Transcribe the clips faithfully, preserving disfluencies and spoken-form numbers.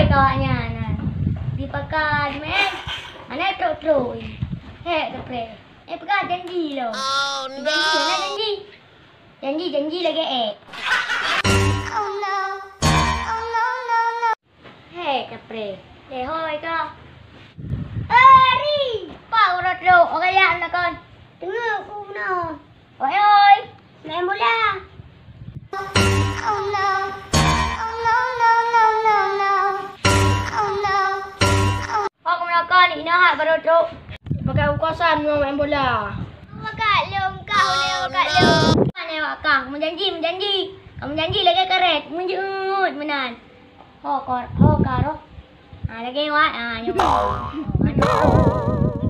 Kawak nyan, nah. Dipakai, meh. Hana trok-trok. Hek, kapreh. Eh, peugah janji lo. Janji, hana janji. Janji, janji lagèe eh. Hei, kapreh. Lehoi ka. Eh, Ri! Pah uroe trok, orang yak nakon. Teungoh ku bunoe. Oi, oi. Main bola. Hok meunakon, inoe hat baroe trok. Pakai ukuasan nyoe main bola. Pakai lông kah, ulèe pakai lông. Mana awak kah? Meujanji, meujanji. Kamu janji lagèe karet, meujeuet meunan. Ho kor, ho karo. Ha, lagèe wat, ha, nyoe.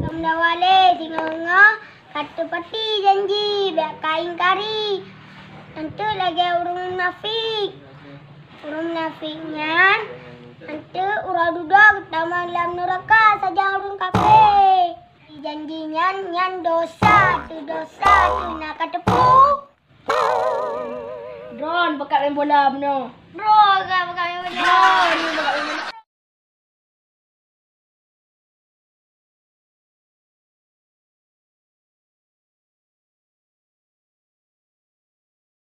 Kamu dah wale, singoh-ngoh. Ka teupati janji, bèk ka ingkari. Anteuk lagèe ureueng munafik. Ureueng munafik nyan, anteuk uroe dudoe geutamong lam nuraka sajan ureueng kafé. Janji nyan, nyan dosa, teuh dosa, teuh na ka teupeu. Droen bakat main bola bunoe. Droen bakat main bola. Droen bakat main bola.